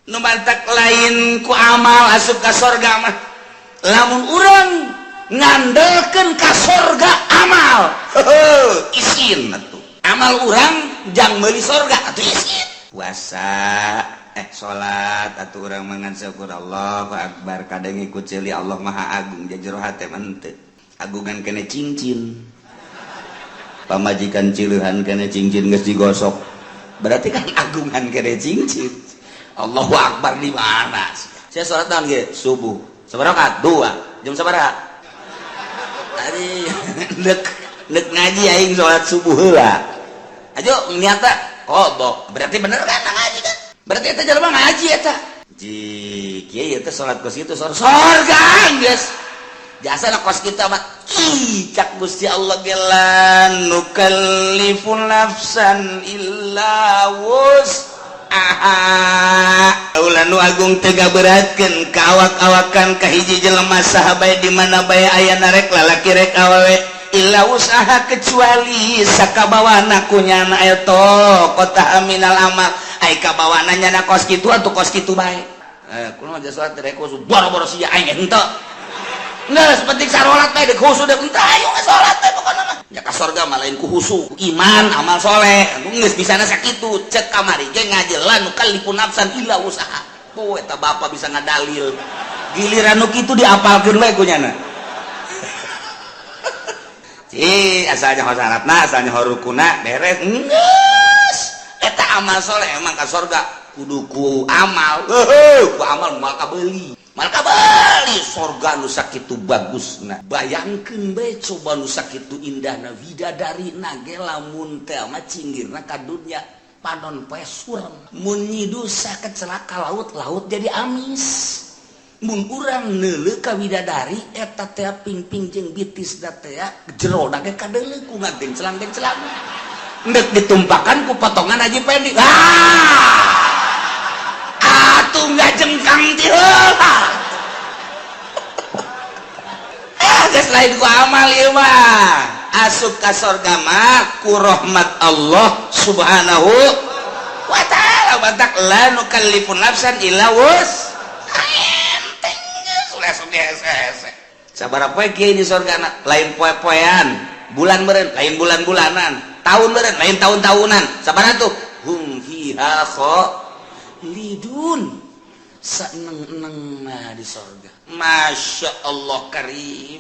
Nu mantak lain ku amal asup ka sorga mah. Lamun urang ngandelkeun ka sorga amal, heuheuh, isin atuh. Amal urang jang meuli sorga atuh isin. Puasa, salat atuh urang mangan syukur Allahu akbar, kadang ikut ceuli Allah Maha Agung jero hate mah henteu. Agungan kene cincin. Pamajikan cileuhan kene cincin geus digosok. Berarti kan agungan kene cincin. Allahu akbar di mana? Saya sholat naon ge? Subuh. Sabaraha? Dua. Jam sabaraha? Tadi nek nek ngaji aing sholat subuh heula. Ayo niatna qadha. Berarti bener kan ngaji kan? Berarti eta jelema ngaji eta. Ji, kieu teh salat kos kitu sorga geus. Jasa na kos kita mah ih cak Gusti Allah ge la nukallifu nafsan illa wus'aha. Kaula nu agung teu ngaberatkeun ka awak-awakan ka hiji jelema saha bae di mana bae ayana, rek lalaki rek awewe, illa wus'aha, kecuali sakabawana ku nyana eta kota minal amal. Ai kabawana nyana kos kitu atuh kos kitu bae. Kumaha aja salat rek khusu boro-boro sia aing henteu. Geus penting sarolat bae deuk khusu deuk henteu, ayo salat teh pokona mah. Ya ka sorga mah lain ku khusu, iman amal soleh. Geus bisana sakitu cek kamari ge ngaji la nukallifu nafsan illa wus'aha. Oh, eta bapak bisa ngadalil. Giliran nu kitu diapalkeun we ku nyana. Ci, asalnya syaratna, asalnya rukuna beres. Geus. Eta amal soleh emang ka sorga kudu ku amal. Heuheuh, ku amal moal kabeuli. Moal kabeuli sorga nu sakitu bagusna. Bayangkeun bae coba nu sakitu indahna widadari na ge lamun teh mah cinggirna ka dunya panon poe surem. Mun nyidusa kecelaka laut, laut jadi amis. Mun urang neuleuh ka widadari eta teh pingping jeung bitis da teh jero ge kadeuleuh ku ngagenclang-genclang. Endek ditumpakan ku potongan Haji Pendi. Ah! Atuh ngajengkang ti heula. Ah, geus lain ku amal ieu mah. Asup ka sorga mah ku rahmat Allah Subhanahu wa ta'ala. Batak la nukallifu nafsan illa wus. Enteng geus hese. Sabaraha poe kieu di sorga na? Lain poe-poean, bulan meureun, lain bulan-bulanan, tahun meureun, lain tahun-tahunan. Sabaraha tuh? Hum fiha khalidun. Saeneng-eneng nah di sorga. Masya Allah karim.